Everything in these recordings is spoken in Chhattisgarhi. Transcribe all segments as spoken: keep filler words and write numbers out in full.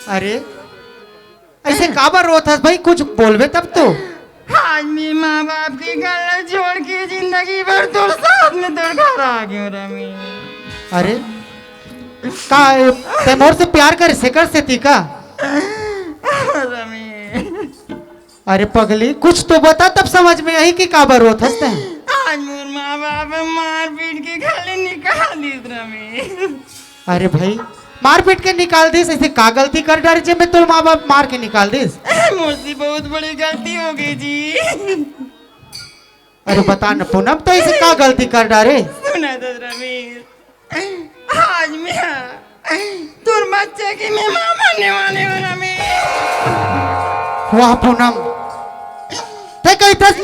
अरे, अइसे काबर रोत हस भाई? कुछ बोलबे तब तो। आज मैं माँ बाप के घर ला छोड़ के जिंदगी भर तोर साथ में तोर घर आ गयो रमेश। अरे, का ए, तैं मोर से प्यार करे से कर से ती का? रमेश। अरे पगली, कुछ तो बता, तब समझ में आही कि काबर रोत हस तैं। आज मोर माँ बाप मार पीट के घर ले निकाल दिस रमेश। अरे भाई, मार पीट के निकाल दिस, अइसे का गलती कर डारे जे मैं तोर माँ बाप मार के निकाल दिस? मोर से बहुत बड़ी गलती हो गई जी। अरे बता न पूनम, तो अइसे का गलती कर डारे? सुना तो रमेश, आज मैं तोर बच्चा के मैं माँ बनने वाले हूँ रमेश। वाह पूनम, तैं कहिथस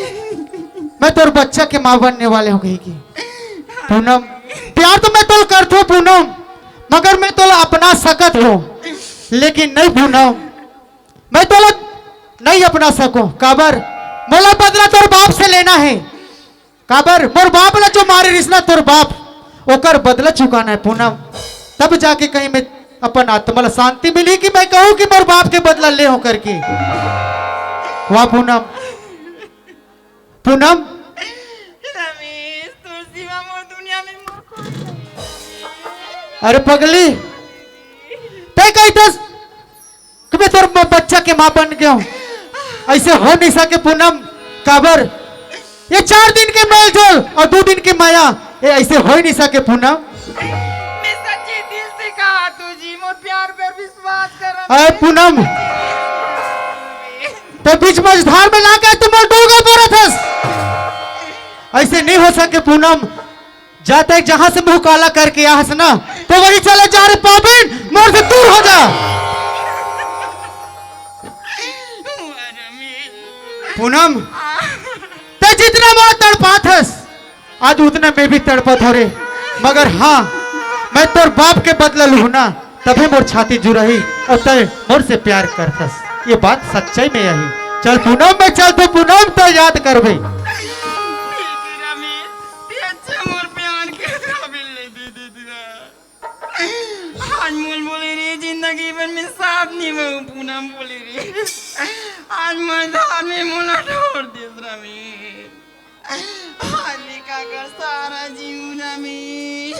मैं तोर बच्चा के माँ बनने वाले हूँ कहिके। पूनम, प्यार तो मैं तोला करथों पूनम, मगर मैं तोला अपना सकत हूँ, लेकिन नहीं पूनम, मैं तोला नहीं अपना सकूँ। काबर? मोला बदला तोर बाप से लेना हे। काबर? मोर बाप ला जो मारे रिहिस ना तोर बाप, ओकर बदला चुकाना हे पूनम। तब जाके कहीं मैं अपन आत्मा ला शांति मिली कि मैं कहूँ कि मोर बाप के बदला ले हों करके। वाह पूनम, पूनम। रमेश, तोर सिवा मोर दुनिया में मोर कोई नहीं। अरे पगली, तैं कहिथस कि मैं तोर म-, बच्चा के माँ बन गया हूँ। अइसे हो नहीं सके पूनम। काबर? ये चार दिन के मेलजोल अउ दू दिन के मया, ये अइसे हो ही नहीं सके पूनम। मैं सच्चे दिल से कहा तू जी, मोर प्यार पर विश्वास कर। अरे पूनम, तैं बीच मझधार में लाके तैं मोला डोंगा परत हस। अइसे नहीं हो सके पूनम। जा तैं जहाँ से मुँह काला करके आ हस ना, तैं वहीं चले जा रे पापिन, मोर से दूर हो जा। पूनम, तैं जितना मोला तड़पात हस, आज उतना मैं भी तड़पत हों रे। मगर हाँ, मैं तोर बाप के बदला लूँ ना, तभे मोर छाती जुड़ाही अउ तैं मोर से प्यार करथस। ये बात सच्चाई में आही। चल पूनम, मैं चलथों पूनम, तैं याद करबे। रमेश, तैं अच्छा मोर प्यार के काबिल नहीं दे दे दिया। आज मोला बोले रे, जिंदगी भर मैं साथ निभाहूँ पूनम बोले रे। आज मझधार में मोला छोड़ दिस रमेश। आज मैं काकर सहारा जीऊँ रमेश।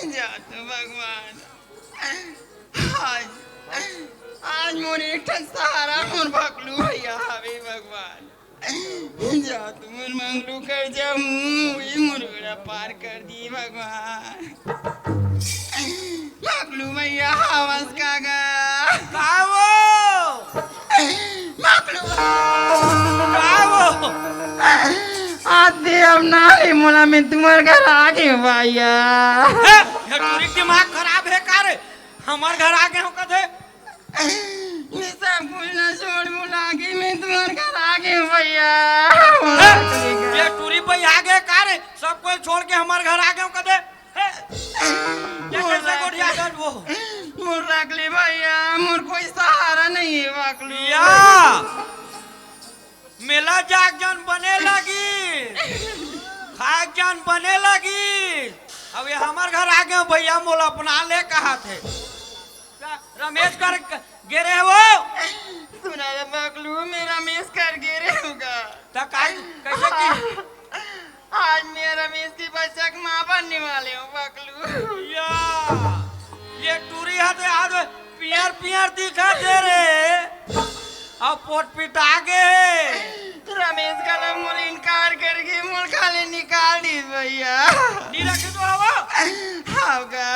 जा तो भगवान, आज, आज मोर एक ठन सहारा मोर भकलू भैया हवे भगवान। जा तो मोर मंगलू कर जाऊँ, ये मोर बेड़ा पार कर दिही भगवान। भकलू भैया हवस का गा? का वो? भकलू। का वो? आते अब ना रे मोला, मैं तुम्हारे घर आ गई हूँ भैया। हे, ये टूरी के दिमाग खराब हे का रे? हमर घर आ गए हो कथे? मैं सब कुछ ना छोड़ बुला के मैं तुम्हारे घर आ गई हूँ भैया। हैं? ये टूरी भाई आ गए का रे? सब कोई छोड़ के हमर घर आ गए हो कथे? हैं? ये मोर कैसे रख गोठिया ले। गट वो? मोर रख ले भैया, मोर कोई सहारा नहीं है भकलू। या, मेला जाग जन बने लगी, खाए जन बने लगी। अब ये हमर घर आ गए हो भैया, मोला अपना ले कहाथे। रमेश कर गे रहे वो? सुना रे भकलू, मैं रमेश कर गे रहे हूँ गा। त का, कैसे की? आज मैं रमेश के बच्चा के माँ बनने वाले हूँ भकलू। या, ये टूरी हा तो आज पियर पियर दिखत हे रे। अब पोट पिटा गे। रमेश का ला मोला इनकार करके मोला घर ले निकाल दिस भैया। नी रखे तो हवा? हाव गा।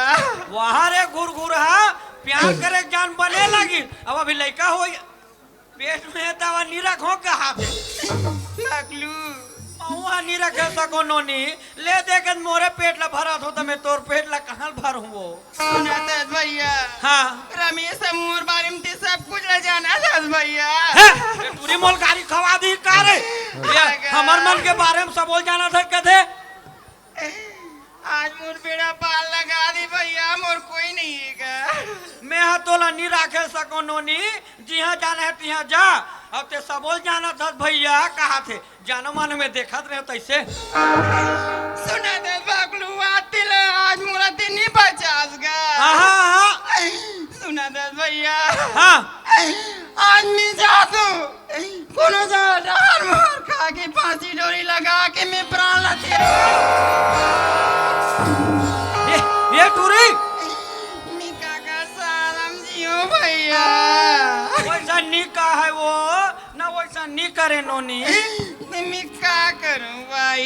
वाह रे घुरघुरहा, प्यार करे जान बने लगी। अब अभी लइका होई, पेट में हे तवा नी रखों कहाथे। भकलू। महुआ नी रखे सको नोनी, ले दे के मोरे पेट ला भरत हो त मैं तोर पेट ला कहाँ भरूँ वो? सुना दस भैया। हाँ। रमेश ह मोर बारे में ते सब कुछ ला जाना दस भैया। हैं? ये टूरी मोला गारी खवा दिस का रे? ये हाँ गा। हमर मन के बारे में सबो जाना था कथे? आज मोर बेड़ा पार लगा दे भैया, मोर कोई नहीं हे गा। मैं हा तोला नी राखे सको नोनी, जिहाँ जाना हे तिहाँ जा। अब ते सबो ल जानत हस भैया, कहाथे, जानो मानो में देखत रहे तैसे। सुना दस भकलू, आज ते ले, आज मोला ते नी बचास गा। आहा, आहा। सुना दस भैया। हाँ। आज मैं जात हूँ। कोनो सा डहर मार खा के फांसी डोरी लगा के मैं प्राण ला दे। ये, ये टूरी। मैं काका सारम जी हूँ भैया। वैसा नी का है वो, ना वैसा नी करे नोनी। तो मैं का करूँ भाई?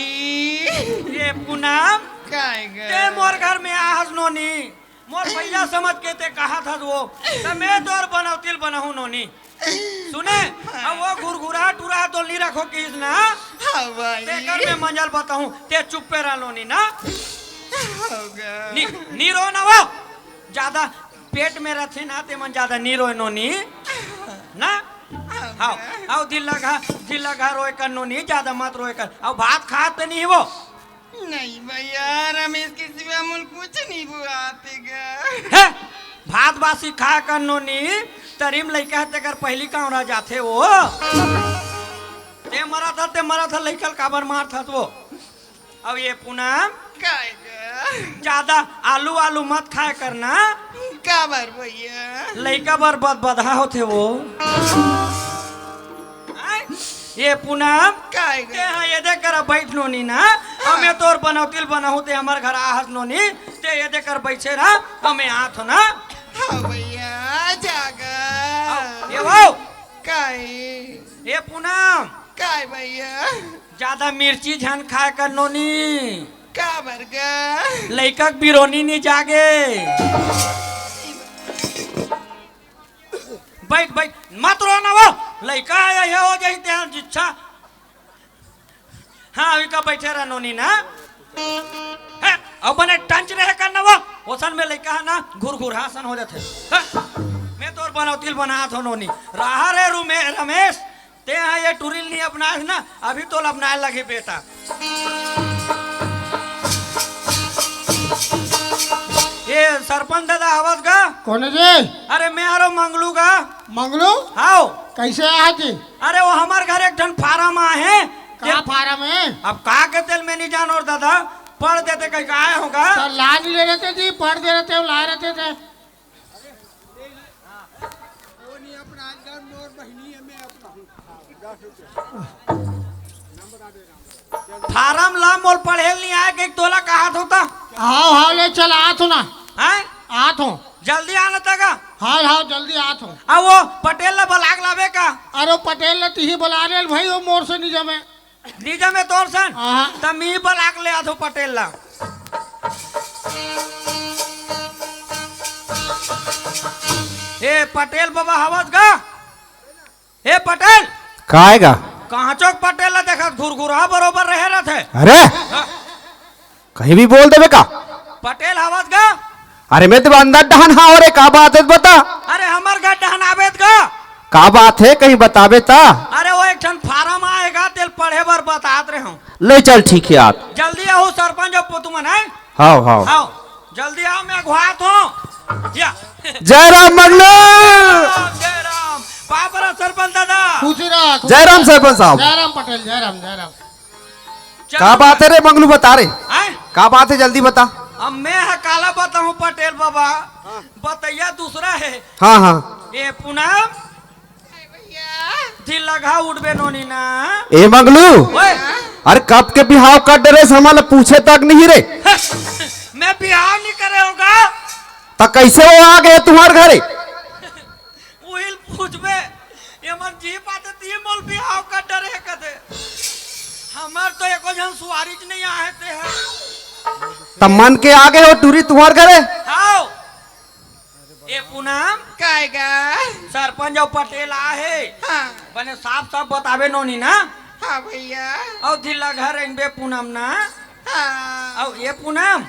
ये पूनम, काय गे? ते मोर घर में आहस नोनी, मोर भैया समझ के ते कहा था वो, त मैं तोर बनौतिल बनहूँ नोनी। सुने, अब वो घुरघुरा टुरा तो नी रखो किस ना। हाँ भाई। तेकर में मंजल बताहूँ, ते चुप्पे रह नोनी ना। होगा। नी, नी रो ना वो, ज्यादा पेट में रहते ना, ते मन ज्यादा नी रोए नोनी। ना? हाव, हाव, दिल लगा, दिल लगा रोए कर नोनी, ज्यादा मत रोए कर। अब भात खात नहीं वो। नहीं भैया, रमेश के सिवा मोल कुछ नहीं बुआते गा। हे, भात बासी खाए कर नोनी, तरीम लइका हे तेकर पहली कांवरा जाथे वो। ते मरा था, ते मरा था, लइका ल काबर मार था वो। अब ये पूनम, काय गा? ज्यादा आलू आलू मत खाए करना। काबर भैया? लइका बर बद बदहा होथे वो। आय? ये पूनम, काय गा? ते हाँ ये दे कर बैठ नोनी ना। हाँ। हमें तोर बनौतिल बनहूँ ते हमर घर आहस नोनी, ते ये दे कर बैठे रह, हमें आत हो ना। हाँ भैया, आ जागा। आओ, ये वो। काय? ये पूनम। काय भैया? ज्यादा मिर्ची झन खाए कर नोनी। काबर गा? लइका के बिरोनी नी जागे। बैठ, बैठ, मत रो ना वो। लइका हे, ये हो जाही ते जिच्छा। हाँ, अभी का बैठे रह नोनी ना। हे, अब बने टंच रहे कर ना वो। ओसन में लइका हे ना, घुरघुरा सन हो जाथे। हे, मैं तोर बनौतिल बनात हो नोनी। रहा रे रूमे-, रमेश, ते हाँ ये टुरिल नहीं अपनाए ना, अभी तो अपनाए लगे बेटा। ये सरपंच दादा आवत गा? कोन जी? अरे मैं आ रहा हूँ मंगलू गा। मंगलू? हाव। कैसे आए जी? अरे वो हमर घर एक ठन फारम आए हे। का फारम हे? अब का के तेल मैं नहीं जान और दादा, पढ़ देते कहीं का आए होगा। तो ला नहीं ले रहते जी, पढ़ दे रहते हो, लाए रहते थे। फारम ला मोल पढ़ेल नहीं आए के तोला कहा था। हाव, हाव, ले चल, आत हो ना। हैं? आत हो। जल्दी आना तगा। हाव, हाव, जल्दी आत हो। अब वो पटेल ला बलाक लावे का? अरे पटेल ला तिही बला ले भाई, वो मोर से नहीं जमे। नीजा में तोर सन? हाँ। त मी बलाक ले आथो पटेल ला। ए पटेल बाबा हवस गा? ए पटेल। काय गा? कहाँ चौक पटेल ला देखत घुरघुरा बरोबर रहे रहथे। अरे! हाँ। कहीं भी बोल देबे का? पटेल हवस गा? अरे मैं तो अंदर डहन हाँ, अरे का बात हे बता? अरे हमर घर डहन आबेत गा? का बात हे कहीं बताबे ता? अरे वो एक ठन फारम आए गा, तेल पढ़े बर बतात रहे हूँ। ले चल ठीक हे यार। जल्दी आओ सरपंच अब तुमन है। हाव, हाव। आओ, जल्दी आओ, मैं अगुवात हूँ। या। जय राम मंगलू। जय राम। पापरा सरपंच दादा। खुशी रहा, खुशी जय राम रहा। सरपंच साहब। जय राम पटेल, जय राम, जय राम। चलो। का बात हे रे मंगलू, बता रे। हैं? का बात हे, जल्दी बता। अब मैं ह काला बताहूँ पटेल बाबा, बतैया दूसरा हे। हाँ, हाँ। ए पूनम, दिल लगा उठबे नोनी ना। ए मंगलू, ओए। अरे कब के बिहाव कर डरे, हमन ला पूछे तक नहीं रे। मैं बिहाव नहीं करे होगा। त कैसे वो आ गे तुम्हार घरे? उहिल पूछबे, एमन जी पाते ती मोल बिहाव कर डरे कथे। हमर तो एको झन सुवारी च नहीं आहे ते है। त मन के आ गे हो टूरी तुम्हार घरे? हाव। ए पूनम। काय गा? सरपंच अउ पटेल आहे। हाँ। बने साफ साफ बताबे नोनी ना। हाँ भैया। अउ दिल्ला घर रेंगबे पूनम ना। हाँ। अउ ए पूनम।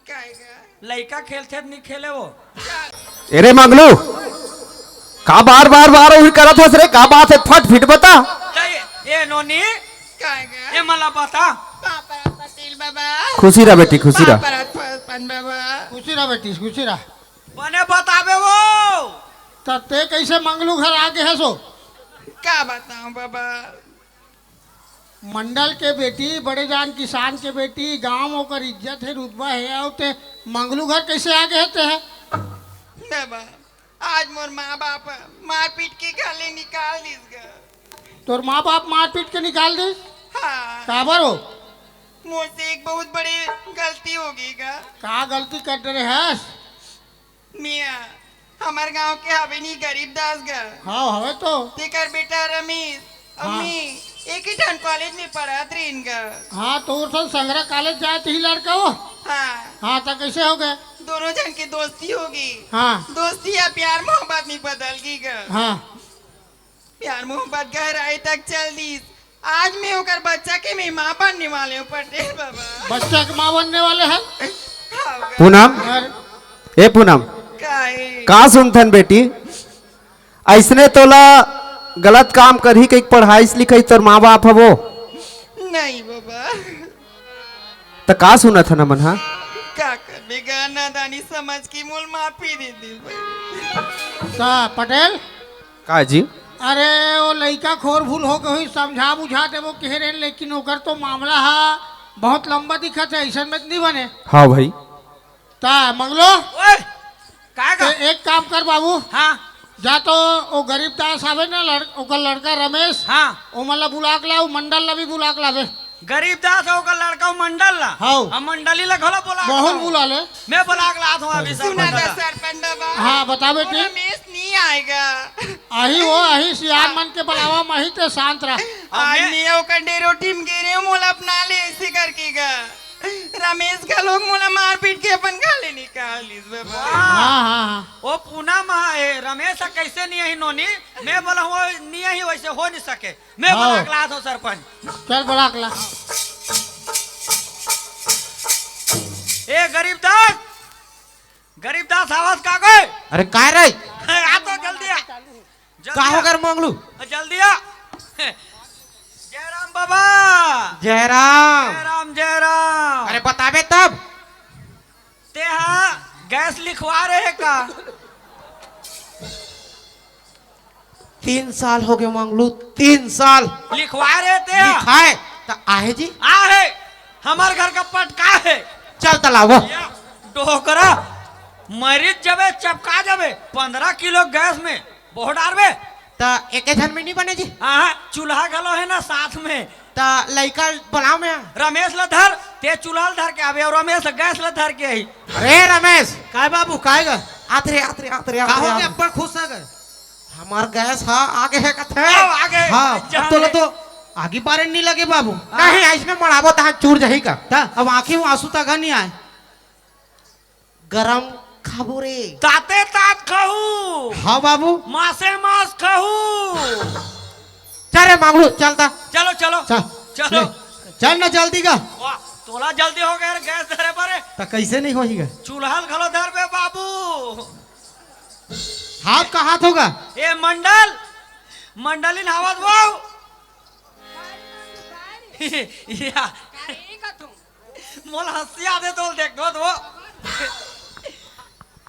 काय गा? लइका खेलथे त नहीं खेले वो? एरे मंगलू, का बार बार बार उही करत हस रे? का बात हे? फट फिट बता। त ए, ए नोनी, काय गा? ए मला बता। पापा पटेल बाबा। खुशी रह बेटी, खुशी रह। पापा पन बाबा। खुशी रह बेटी, खुशी रह। बने बताबे वो। त ते कैसे मंगलू घर आ गे हस ओ? का बताऊं बाबा? मंडल के बेटी, बड़े जान किसान के बेटी, गांव ओकर इज्जत हे, रुतबा हे, अउ ते मंगलू घर कैसे आ गे हे ते ह? बाबा, आज मोर माँ बाप मारपीट के घर ले निकाल दिस गा। तोर माँ बाप मारपीट के निकाल दिस? हाँ। काबर हो? मोर से एक बहुत बड़े गलती हो गे गा। का गलती कर डरे हस? मियाँ, हमर गांव के हवे नी गरीब दास गा। हाँ, हवे तो। तेकर बेटा रमेश, हाँ। अम्मी, एक ही ठन कॉलेज में पढ़त रहिन गा। हाँ, तो उठन संगरा कॉलेज जात ही लड़का वो? हाँ। हाँ, त कैसे हो गए? दोनों झन के दोस्ती हो गई। हाँ। दोस्ती या प्यार मोहब्बत में बदल गई गा। हाँ। प्यार मोहब्बत गहराई तक चल दिस। आज मैं ओकर बच्चा के मैं माँ बनने वाले हूँ पटेल बाबा। बच्चा के माँ बनने वाले हैं? हाँ गा। पूनम, अरे, ए पूनम, काहे? का सुनथन बेटी? अइसने तोला गलत काम करही कहिके पढ़ाइस लिखाइस तोर माँ बाप ह वो? नहीं बाबा। त का सुनत हन हमन ह? का करबे गा, नादानी समझ के मोल माफी दे दे भाई। त पटेल? का जी? अरे, वो लइका खोर भूल हो गए हुई, समझा बुझा देबो कहे रहे, लेकिन ओकर तो मामला ह बहुत लंबा दिखत है, ऐसन में त नहीं बने। हाँ भाई। त मंगलो, ओए, का का? ते एक काम कर बाबू, हाँ। जा तो वो गरीब दास आवे ना, लड़-, ओकर लड़का रमेश, हाँ। ओमन ला बुला के ला, वो मंडल ला भी बुला के लावे। गरीब दास ह ओकर लड़का वो मंडल ला। हाँ। अब मंडली ला घलो बुला के बहुत लाओ। बुला ले। मैं बुला के लात हूँ अभी सुना सरपंच दा दादा। सरपंच बाबा। हाँ, बता बेटी। वो रमेश नहीं आएगा। आही हो, आही सियान मन के बुलावा, माही ते शांत रह। आज मैं ओकर डेरो टीम गिरे, मोला अपना ले ऐसे करके गा। रमेश घलोक मोला मारपीट के अपन घर ले निकाल दिस बाबा। हाँ, हाँ, हाँ। ओ पूनम ह, ए, रमेश ह कैसे नहीं आही नोनी? मैं बोला हूँ, नहीं आही, वैसे हो नहीं सके। मैं हाँ। बुला के लात हूँ सरपंच। चल बुला के ला। ए गरीब दास, गरीब दास आवाज का गए? अरे काय रे? आ तो जल्दी आ। जल्दी का हो आ। कर मंगलू? जल्दी आ। जयराम बाबा। जयराम। जयराम, जयराम। अरे बताबे तब। तेहा गैस लिखवा रहे का? तीन साल हो गए मंगलू, तीन साल। लिखवा रहे तेहा। लिखाए त आहे जी। आहे, हमर घर का पटका है। चल त लावो। या डोकरा, मरिच जबे, चपका जबे, पन्द्रह किलो गैस में बहुत डारबे। त एके झन में नहीं बने जी। हाँ, चूल्हा घलो है ना साथ में। त लइका बुलाओ मैं। रमेश ला धर, ते चूल्हा ला धर के आबे, और रमेश गैस ला धर के आई। अरे रमेश। काय बाबू, काय गा? आत रे, आत रे, आत रे, आत का रे, हो आत गया, रे। अब्बड़ खुश है गा? हमार गैस हा आगे है कथे। आओ, आगे। हाँ, जान अब तोला ले। तो आगी बारे नहीं लगे बाबू। हाँ। नहीं, इसमें मड़ाबो तहां चूर जही का। ता? अब आंखी में आंसू तक नहीं आए। गरम खाबो रे। ताते तात खाहू। हाँ बाबू। मासे मास खाहू। चल रे मांगलू, चल ता। चलो, चलो। चल। चलो। ले, चल ना जल्दी का। वाह, तोला जल्दी हो गया रे, गैस धरे परे। त कैसे नहीं होही गा? चूल्हा घलो धर बे बाबू। हाथ का हाथ होगा। ए मंडल, मंडलिन हावत वो। या। मोला हंसी आथे तो देखो तो।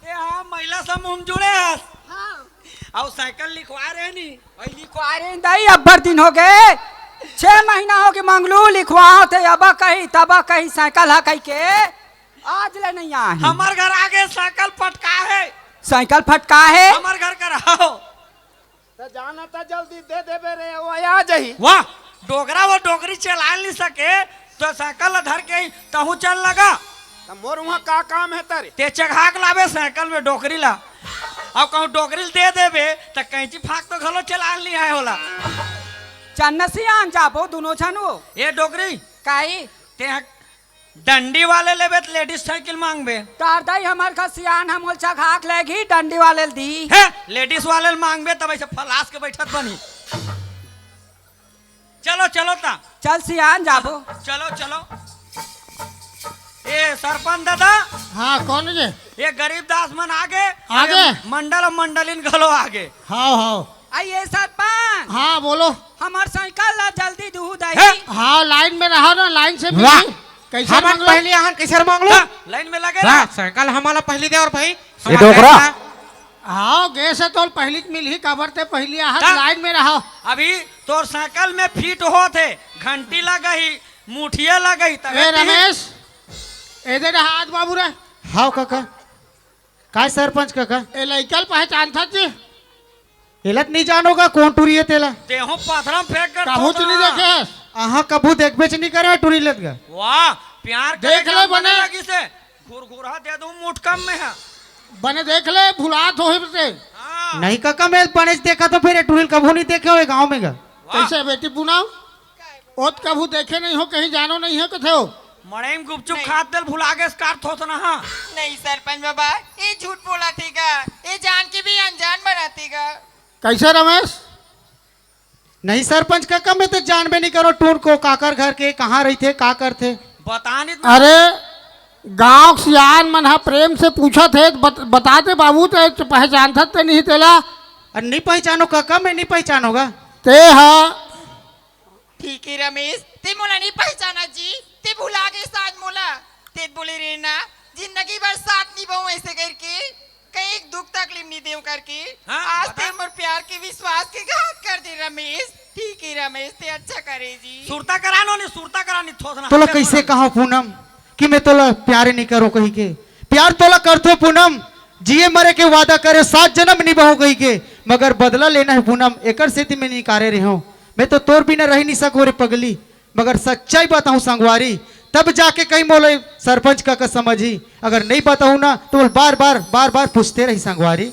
ए हाँ, महिला समूह में जुड़े हस। हाँ। अउ साइकिल लिखवा रहे नी। भाई लिखवा रहे दाई, अब्बड़ दिन हो गए। छह महीना हो गए मंगलू लिखवा थे, अब कही तब कही साइकिल ह कही के। आज ले नहीं आए। हमर घर आगे साइकिल फटका है। साइकिल फटका है। हमर घर कर आओ। त जाना त जल्दी दे देबे रे, वो आ जाही। वाह, डोकरा वो डोकरी चला नहीं सके, तो साइकिल ला धर के ही तहूँ चल लगा। त मोर वहाँ का काम है तारे? ते चघा के लाबे साइकिल में डोकरी ला। अब कहूँ डोकरी ला दे देबे, त कैंची फाक तो घलो चला नहीं आए होला। चन्नसी आन जाबो दोनों झन वो। ए डोकरी। काई? ते ह डंडी वाले लेबे त लेडीज साइकिल मांगबे। तार दाई हमर घर सियान हम ओल चघाक लेगी, डंडी वाले ल दी। हे, लेडीज वाले ल मांगबे तब ऐसे फलास के बैठत बनी। चलो, चलो ता। चल सियान जाबो। चलो, चलो। ए सरपंच दादा। हाँ, कौन जे? ये गरीब दास मन आगे। आगे? अरे मंडल अउ मंडलिन घलो आगे। हाँ, हाँ। आ ये सरपंच। हाँ, बोलो। हमर साइकिल ला जल्दी दूहू दाई। हे? हाँ, लाइन में रहो ना, लाइन से वाह। मिली। कैसे हमन मांगलो? पहली आहन, कैसे मांगलो? हाँ, लाइन में लगे हाँ, रहो। साइकिल हमला पहली दे और भाई, ये डोकरा। हाँ, गैस है तो पहली मिलही, काबर ते पहली आहन, हाँ। लाइन में रहो। अभी तोर साइकिल में फिट होत हे, घंटी लगही, मुठिया लगही, तबे ए, ती- रमेश, ए दे रहा आज बाबू रे। हाँ, काका। काय सरपंच कका? ए लइका ल पहचानथस जी? एला त नइ जानों गा, कोन टूरी हे तेला। तेहू पाथरा म फेंक कर कहूँ च नइ देखे। अहाँ कभू देखबेच नइ करे टूरी ल त गा। वाह, प्यार करे देख ले बने। लगिस हे। घुरघुरा दे दूं मुटकम में हा। बने देख ले, भुलात होही ते। हाँ। नहीं कका, मैं बने च देखथों, फेर ए टूरी ल कभू नइ देखे हों ए गाँव में गा। वाह। कइसे बेटी पूनम? ओ त कभू देखे नइ हों, कहीं जानो नइ हे कथे हो। मड़ई म गुपचुप नहीं। खात तेल भुला गेस का थोथना हा। नहीं सरपंच बाबा, ए झूठ बोलथे गा, ए जान के भी अनजान बनाथे गा। कइसे रमेश? नहीं सरपंच कका, मैं तो जानबे नइ करों टून को, काकर घर के, कहाँ रहिथे, का करथे। बता नइ। अरे, गाँव के सियान मन ह प्रेम से पूछत हे, बत-, बता दे बाबू, ते पहचानथस ते नहीं तेला। अरे नइ पहचानों कका, मैं नइ पहचानों गा। ते ह ठीक हे रमेश, ते मोला नइ पहचानस जी, ते भुला गेस आज मोला। ते बोले रहे ना, जिंदगी भर साथ निभाहूं अइसे करके, कहीं दुख तकलीफ नइ देवं करके। हाँ, आज बता। ते मोर प्यार के विश्वास के घात कर दे रमेश। ठीक हे रमेश, ते अच्छा करे जी। सुरता करा नोनी, सुरता करा नोनी, थोथना तोला हटे कइसे मना। कहंव पूनम कि मैं तोला प्यार नइ करों कहिके? प्यार तोला करथों पूनम, जिए मरे के वादा करे, सात जनम निभाहूं कहिके, मगर बदला लेना हे पूनम, एकर सेती मैं नइ करे रहेंव। मैं तो तोर बिना रहि नइ सकों रे पगली, मगर सच्चाई बताहूं संगवारी, तब जाके कहीं मोला सरपंच कका समझही, अगर नइ बताहूं ना त मोला बार बार, बार बार पूछते रही संगवारी।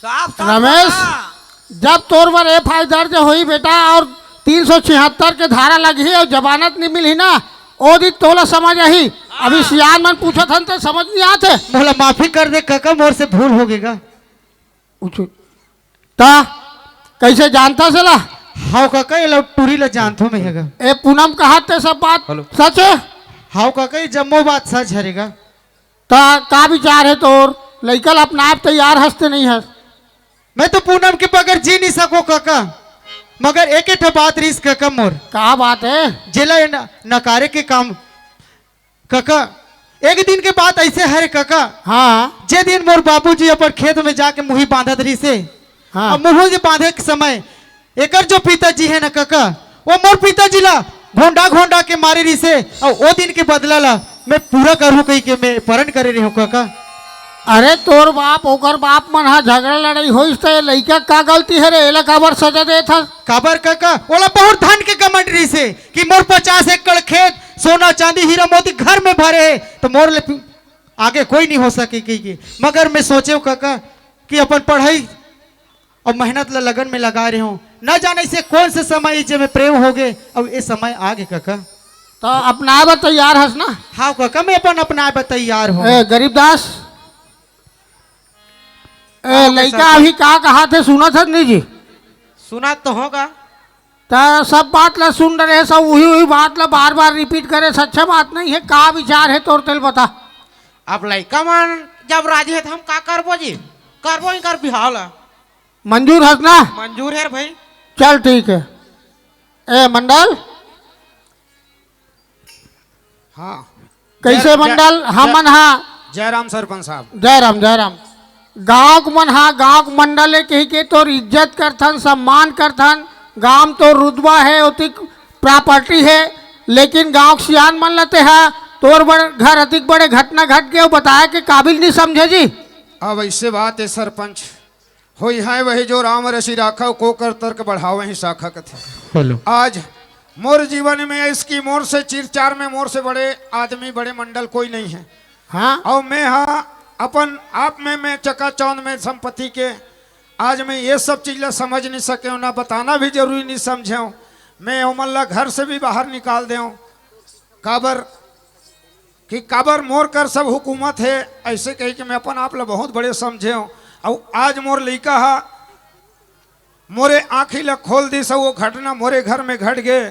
साफ साफ रमेश, बता। जब तोर बर एफ आई आर दर्ज होही बेटा अउ तीन सौ छिहत्तर के धारा लगही अउ जमानत नइ मिलही ना, ओ दिन तोला समझ आही। हाँ। अभी सियान मन पूछत हन त समझ नइ आत हे। मोला माफी कर दे कका, मोर से भूल हो गे गा। उछु-, त कइसे जानथस एला? हव कका, एला टूरी ला जानथों मैं ह गा। ए पूनम कहत हे सब बात हेलो। सच हे? हव कका, ए जम्मो बात सच हरे गा। त का विचार हे तोर? लइका ल अपनाए बर तैयार हस ते नइ हस? मैं तो पूनम के बगैर जी नइ सकों कका, मगर एके ठो बात रहिस कका मोर। का बात हे? जेला ए न-, नकारे के काम कका, एक दिन के बात अइसे हरे कका। हाँ। जे दिन मोर बाबूजी अपन खेत में जाके मुही बांधत रहिसे, हाँ। अब मुही जे बांधे के समय एकर जो पिताजी हे ना कका, वो मोर पिताजी ला घोंडा घोंडा के मारे रहिसे, अउ ओ दिन के बदला ला मैं पूरा करहूं कहिके मैं प्रण करे रहेंव कका। अरे तोर बाप ओकर बाप मन हा झगड़ा लड़ाई होइस त ए लइका का गलती हरे, एला काबर सजा देत हस? काबर कका, ओला बहुत धन के घमंड रहिसे कि मोर पचास एकड़ खेत, सोना चांदी, हीरा मोती घर में भरे हे, त मोर ले पि-, आगे कोई नइ हो सके कहिके। मगर मैं सोचेंव कका कि अपन पढ़ई अउ मेहनत ल लगन में लगाए रहेंव, न जाने से कोन से समय जे में प्रेम हो गे अउ ए समय आ गे कका। त अपनाए बर तैयार हस ना? हव कका, मैं अपन अपनाए बर तैयार हों। ए, गरीबदास, ए, हाँ, लइका सर। अभी का कहत हे, सुनत हस नहीं जी? सुनत तो हों गा। त सब बात ला सुन डरे, सब उही, उही बात ला बार-बार repeat करे, अच्छा बात नइ हे। का विचार हे तोर, तेला बता। अब लइका मन जब राजी हे, त हम का करबो जी? करबो ही कर बिहाव ला। मंजूर हस ना? मंजूर हे रे भाई। चल ठीक हे। ए मंडल, हाँ। कइसे जय, मंडल, जय, हमन जय, हा जय राम सरपंच साहब। जय राम, जय राम। गाँव के मन हा, गाँव के मंडल हे कहिके तोर इज्जत करथन, सम्मान करथन। गाँव म तोर रुतबा हे, ओतिक property हे, लेकिन गाँव के सियान मन ल तेहा तोर बड़ घर अतिक बड़े घटना घट गे, अउ बताए के काबिल नइ समझे जी। अब अइसे बात हे सरपंच, होई है वही जो राम रचि राखव, को कर तर्क बढ़ावहि शाखा कथे। हेलो। आज मोर जीवन में इसकी मोर से चीर चार में मोर से बड़े आदमी, बड़े मंडल कोई नहीं है। हाँ। अउ मैं हा अपन आप में, मैं चकाचौंध में संपत्ति के, आज मैं ये सब चीज ला समझ नहीं सकेंव, ना बताना भी जरूरी नहीं समझेंव। मैं ओमन ला घर से भी बाहर निकाल देंव। काबर कि काबर मोर कर सब हुकूमत हे, अइसे कहिके मैं अपन आप ला बहुत बड़े समझेंव। अउ आज मोर लइका हा मोरे आँखी ला खोल दिस, अउ वो घटना मोरे घर में घट गे,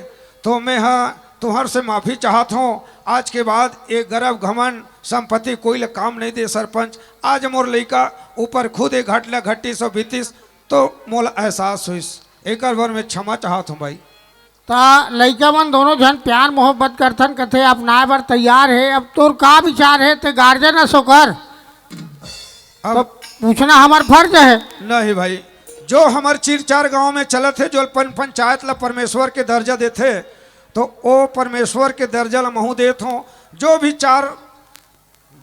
तो मैं हा तुहर से माफी चाहत हों। आज के बाद ये गर्व घमंड संपत्ति कोई ला काम नहीं दे सरपंच। आज मोर लइका ऊपर खुद ये घटना घटिस अउ बीतिस, तो मोला एहसास होइस, एकर बर मैं क्षमा चाहत हों भाई। त लइका मन दोनों झन प्यार मोहब्बत करथन, कथे अपनाए बर तैयार हे। अब तोर का विचार हे, ते guardian अस ओकर? अब त पूछना हमर फर्ज हे। नहीं भाई, जो हमर चीर चार गांव में चलत हे, जो पं-, पंचायत ला परमेश्वर के दर्जा देथे, तो ओ परमेश्वर के दर्जा ला महूं देत हों। जो भी चार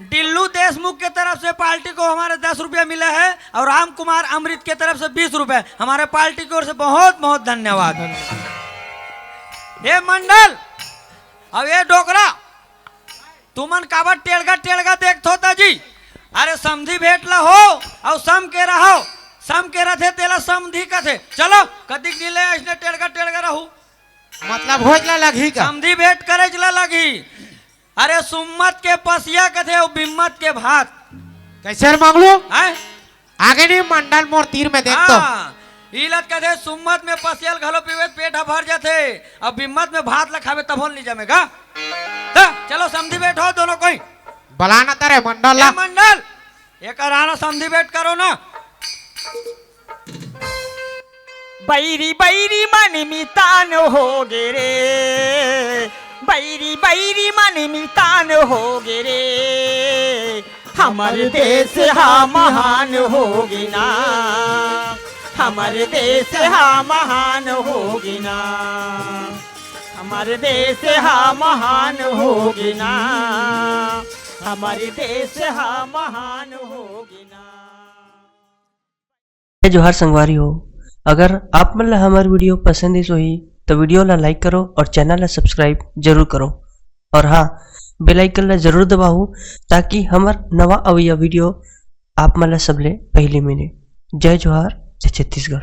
डिल्लू देशमुख के तरफ से पार्टी को हमारे दस रुपया मिला है और राम कुमार अमृत के तरफ से बीस रुपया। हमारे पार्टी की ओर से बहुत बहुत धन्यवाद। हे मंडल, अब ये डोकरा, तुमन काबर टेड़गा टेड़गा देखथो ता जी? अरे समधी भेंट ला हो, अउ सम के रहो। सम के रथे तेला समधी कथे। चलो, कतिक दिन ले अइसने टेड़गा टेड़गा रहू। मतलब होच ला लगही का? समधी भेंट करेच ला लगही। अरे सुम्मत के पसिया कथे, अउ बिम्मत के भात। कइसे रे मंगलू? हैं? आगे नहीं मंडल मोर तीर में देख तो। हाँ, इलत कथे सुम्मत में पसिया ल घलो पीबे त पेट ह भर जाथे, अउ बिम्मत में भात ला खाबे तभो ल नहीं जमेगा। त चलो समधी भेंट हो दोनों कोई। बला ना तारे मंडल ला। ए मंडल, एकर आना समधी भेंट करो ना। बैरी बैरी मन मितान होगे रे, बैरी बैरी मन मितान होगे रे। हमर देश हा महान होगे ना, हमर देश हा महान होगे ना, हमर देश हा महान होगे ना, हमर देश हा महान होगे ना। जय जोहार संगवारी हो, अगर आप मन ला हमर video पसंद आइस होही, तो video ला like करो और channel ला subscribe जरूर करो। और हाँ, bell icon ला जरूर दबाओ, ताकि हमर नवा अवइया video आप मन ला सबले पहली मिले। जय जोहार, जय छत्तीसगढ़।